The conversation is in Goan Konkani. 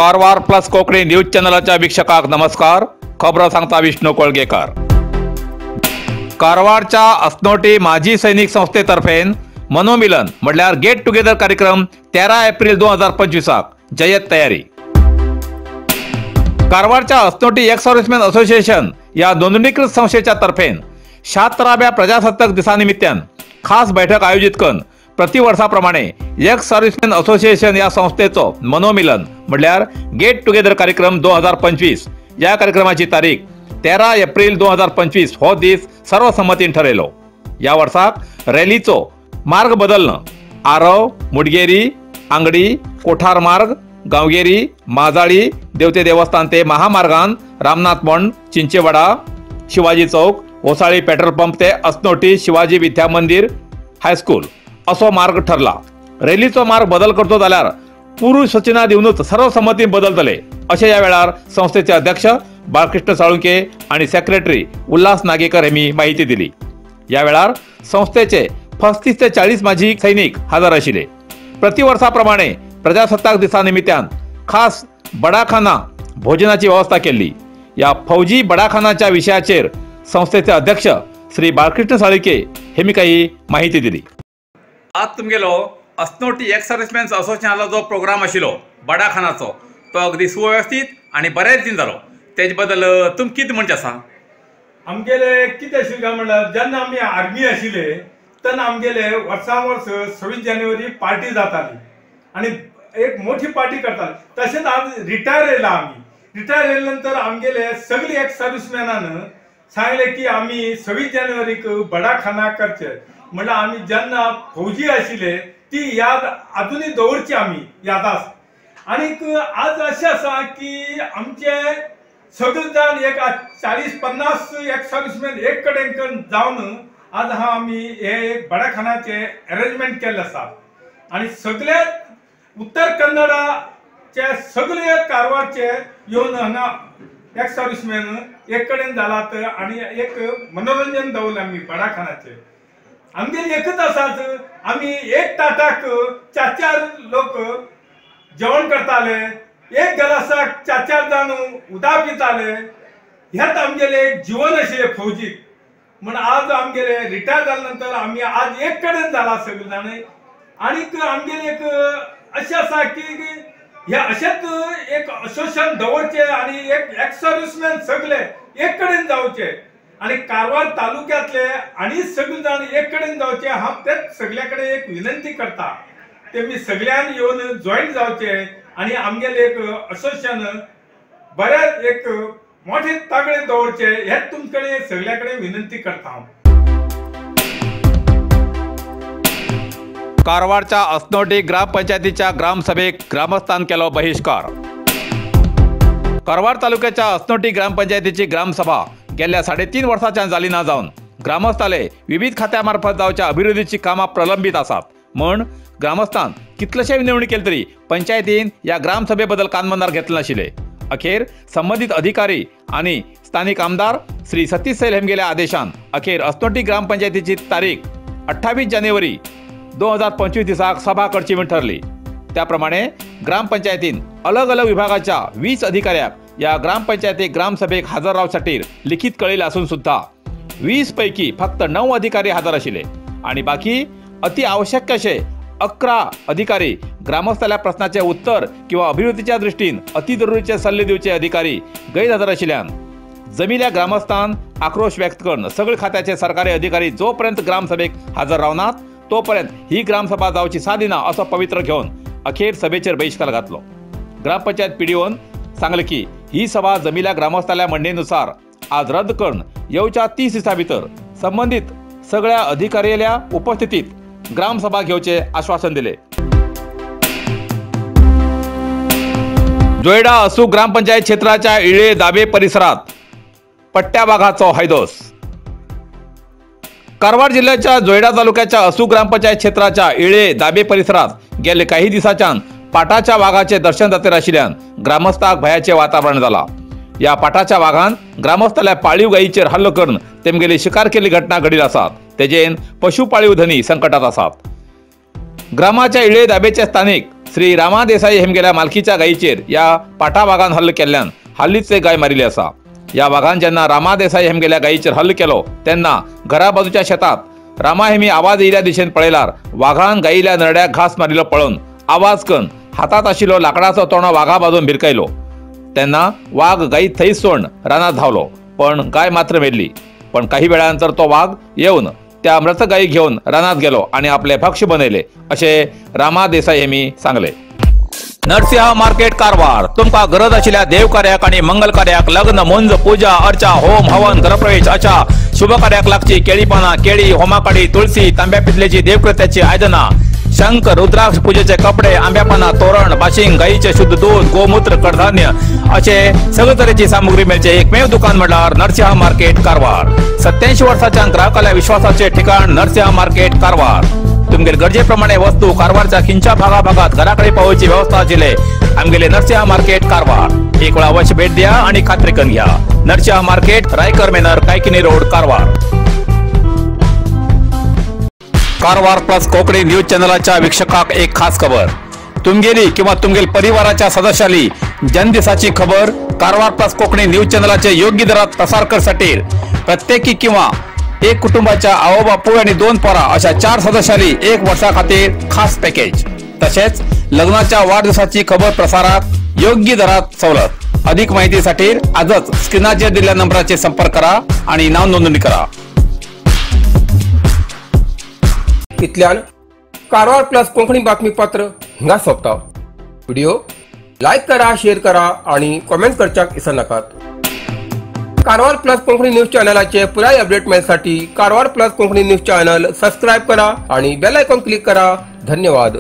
कारवार प्लस कोंकणी न्यूज चॅनलाच्या वीक्षकांक नमस्कार. खबरो सांगता विष्णू कोळगेकर. कारवारच्या असनोटी माजी सैनिक संस्थेतर्फेन मनोमिलन म्हळ्यार गेट टुगेदर कार्यक्रम 13 एप्रिल 2025 जयत तयारी. कारवारच्या असनोटी एक्स सर्व्हिसमॅन असोसिएशन या नोंदणीकृत संस्थेच्या तर्फेन 76व्या प्रजासत्ताक दिसानिमित्तान खास बैठक आयोजित करून प्रतिवर्षाप्रमाणे एक्स सर्व्हिसमॅन असोसिएशन या संस्थेचो मनोमिलन म्हळ्यार गेट टुगेदर कार्यक्रम 2025 या कार्यक्रमाची तारीख 13 एप्रिल 2025 हो दीस सर्वसंमतीन ठरयलो. या वर्साक रॅलीचो मार्ग बदलणं आरव, मुडगेरी, आंगडी, कोठार मार्ग, गांवगेरी, माजाळी, देवते देवस्थान ते महामार्गान रामनाथ मोंड, चिंचेवाडा, शिवाजी चौक, होसाळी पेट्रोल पंप ते असनोटी शिवाजी विद्या मंदिर हायस्कूल असो मार्ग ठरला. रॅलीचो मार्ग बदल करतो जाल्यार पूर्व सूचना दिवनूच सर्वसंमतीन बदलतले अशें ह्या वेळार संस्थेचे अध्यक्ष बाळकृष्ण साळुंके आणि सेक्रेटरी उल्हास नागेकर यांनी माहिती दिली. या वेळार संस्थेचे 35 ते 40 माजी सैनिक हजर आशिल्ले. प्रतिवर्षाप्रमाणे प्रजासत्ताक दिसानिमित्तान खास बडाखाना भोजनाची व्यवस्था केल्ली. या फौजी बडाखानाच्या विशयाचेर संस्थेचे अध्यक्ष श्री बाळकृष्ण साळुंके हेमी काही माहिती दिली. आज तुमगेलो असनोटी एक्स सर्व्हिसमॅन असोसिएशनाचो जो प्रोग्राम आशिल्लो बडाखानाचो तो अगदी सुव्यवस्थीत आनी बरेच दिन जालो, तेजे बद्दल तुम कितें म्हणचें आसा? आमगेले कितें आशिल्लें काय म्हणल्यार जेन्ना आमी आर्मी आशिल्ले तेन्ना आमगेले वर्सान वर्स 26 जानेवारी पार्टी जाताली आनी एक मोठी पार्टी करताली. तशेंच आज रिटायर येयला आमी. रिटायर येयले नंतर आमगेले सगळे एक्स सर्व्हिसमॅनान सांगले की आमी 26 जानेवारीक बडाखाना करचे. म्हणल्यार आमी जेन्ना फौजी आशिल्ले ती याद आजुनूय दवरची आमी यादास. आनीक आज अशें आसा की आमचे सगळे जाण एक 40-50 एक्स सर्व्हिसमॅन एक कडेन जावन आज हा आमी हे एक बडाखानाचे अरेंजमेंट केल्लें आसा. आनी सगळे उत्तर कन्नडाचे सगळे कारवारचे येवन हांगा एक्स सर्व्हिसमॅन एक कडेन जालात आनी एक मनोरंजन दवरलें आमी बडाखानाचें. आमगेले एकच आसात, आमी एक ताटाक 4-4 लोक जेवण करताले, एक गलासाक 4-4 जाण उदक पिताले. हेच आमगेले एक जीवन आशिल्लें फौजीक. म्हण आज आमगेले रिटायर जाले नंतर आमी आज एक कडेन जाला सगळे जाण. आनीक आमगेले एक अशें आसा की हे अशेंच एक असोसिएशन दवरचें आनी एक एक्स सर्व्हिसमॅन सगळे एक कडेन जावचे आनी कारवार तालुक्यांतले आनी सगळे जाण एक कडेन जावचे. हांव तेच सगल्या कडेन एक विनंती करता तेमी सगळ्यांनी येवन जॉयन जावचे आनी आमगेले एक असोसिएशन बरें एक मोठे तागडे दवरचे हेच तुमचे कडेन सगल्या कडेन विनंती करता हांव. कारवारच्या असनोटी ग्रामपंचायतीच्या ग्रामसभेक ग्रामस्थान केलो बहिष्कार. कारवार तालुक्याच्या असनोटी ग्रामपंचायतीची ग्रामसभा गेल्या 3.5 वर्सांच्यान जाली ना जावन ग्रामस्थाले विविध खात्या मार्फत जावच्या अभिवृद्धीची कामां प्रलंबीत आसात म्हण ग्रामस्थान कितलेशे विनवणी केली तरी पंचायतीन ह्या ग्रामसभे बद्दल कानमनार घेतले नाशिल्ले. अखेर संबंधित अधिकारी आनी स्थानिक आमदार श्री सतीश सैल हेमगेल्या आदेशान अखेर असनोटी ग्रामपंचायतीची तारीख 28 जानेवारी 2025 दिसाक सभा करची म्हूण ठरली. त्याप्रमाणे ग्रामपंचायतीन अलग अलग विभागाच्या 20 अधिकाऱ्याक या ग्रामपंचायती ग्रामसभेक हजर रावसाठी लिखित कळिल्लें आसून सुद्धा 20 पैकी फक्त 9 अधिकारी हजर आशिल्ले आणि बाकी अति आवश्यक असे 11 अधिकारी ग्रामस्थाल्या प्रश्नाचे उत्तर किंवा अभिवृद्धीच्या दृष्टीन अति जरुरीचे सल्ले दिवचे अधिकारी गैरहजर आशिल्ल्यान जमिल्या ग्रामस्थान आक्रोश व्यक्त करून सगळे खात्याचे सरकारी अधिकारी जोपर्यंत ग्रामसभेक हजर रावनात तोपर्यंत ही ग्रामसभा जावची सादी ना असो पवित्र घेवन अखेर सभेचेर बहिष्कार घातलो. ग्रामपंचायत पीडीओन सांगले की ही सभा जमिल्या ग्रामस्थाल्या म्हणणेनुसार आज रद्द करून येवच्या 30 दिसां भितर संबंधित सगळ्या अधिकाऱ्याल्या उपस्थितीत ग्रामसभा घेवचे आश्वासन दिले. जोयडा असू ग्रामपंचायत क्षेत्राच्या इळे दाबे परिसरात पट्ट्या वाघाचो हैदोस. कारवार जिल्ह्याच्या जोयडा तालुक्याच्या असू ग्रामपंचायत क्षेत्राच्या इळे दाबे परिसरात गेले काही दिसाच्यान पाटाच्या वाघाचे दर्शन जाते आशिल्ल्यान ग्रामस्थाक भयाचे वातावरण जाला. या पाटाच्या वाघान ग्रामस्थाल्या पाळीव गायीचेर हल्लो करून तेमगेली शिकार केल्ली घटना घडिल्ली आसात. तेजेन पशु पाळीव धनी संकटात आसात. ग्रामाच्या इळे दाबेचे स्थानिक श्री रामा देसाई हेमगेल्या मालकीच्या गायीचेर ह्या पाटा वागान हल्लो केल्ल्यान हालींच एक गाय मारिल्ली आसा. ह्या वागान जेन्ना रामा देसाई हेमगेल्या गायीचेर हल्लो केलो तेन्ना घरा बाजूच्या शेतात रामा हेमी आवाज येयल्या दिशेन पळयल्यार वागान गायील्या नरड्याक घास मारिल्लो पळोवन आवाज करून हातात आशिल्लो लाकडाचो तोणो वागा बाजून भिरकायलो. तेन्ना वाग गायी थंयच सोडून रानात धांवलो, पण गाय मात्र मेल्ली. पण काही वेळानंतर तो वाघ येवन त्या मृत गायी घेवन रानात गेलो आणि आपले भक्ष्य बनयले अशें रामा देसाई हेमी सांगले. नरसिंह मार्केट कारवार तुमकां गरज आशिल्ल्या देवकार्याक आनी मंगल कार्याक लग्न, मुंज, पूजा अर्चा, होम हवन, गृहप्रवेश अशा शुभ कार्याक लागची केळी पानां, केळी, होमाकाडी, तुळसी, तांब्या पितलेची देवकृत्याची आयदनां, शंख, रुद्राक्ष, पूजेचे कपडे, आंब्या पानां, तोरण, बाशिंग, गायीचे शुद्ध दूध, गोमूत्र, कडधान्य असे सगळे तरेची सामुग्री मेळचे एकमेव दुकान म्हळ्यार नरसिंह मार्केट कारवार. 87 वर्साच्या ग्राहकाल्या विश्वासाचे ठिकाण नरसिंह मार्केट कारवार. तुमगेले गरजे प्रमाणे वस्तू कारवारच्या खिंच्या भागाभागात घराकडे पावोवची व्यवस्था आशिल्ले आमगेले नरसिंह मार्केट कारवार. एक वेळा अवश्य भेट द्या आणि खात्री करून घ्या. Narasimha market, Raikar manor, Kaikini road, Karwar. Karwar plus Konkani news चॅनलाच्या वीक्षकाक एक खास खबर. तुमगेली किंवा तुमगेल परिवाराच्या सदस्याली जन्मदिसाची खबर कारवार प्लस कोकणी न्यूज चॅनलाचे योग्य दरात प्रसार करसाठी प्रत्येकी किंवा एक कुटुंबाच्या आवो बापूय आणि 2 पोरा अशा 4 सदस्याली 1 वर्षा खातीर खास पॅकेज. तसेच लग्नाच्या वाढदिवसाची खबर प्रसारात योग्य दरात सवलत. अधिक माहितीसाठी आजच स्क्रीनाचेर दिलेल्या नंबराचे संपर्क करा आणि नाव नोंदणी करा. इतल्यान कारवार प्लस कोंकणी बातमीपत्र हिंगा सोंपता. व्हिडिओ लायक करा, शेअर करा आणि कॉमेंट करच्याक विसरनाकात. कारवार प्लस कोंकणी न्यूज चॅनलाचे पुराय update मेळसाठी Karwar plus Konkani news channel subscribe करा आणि बेल आयकॉन क्लिक करा. धन्यवाद.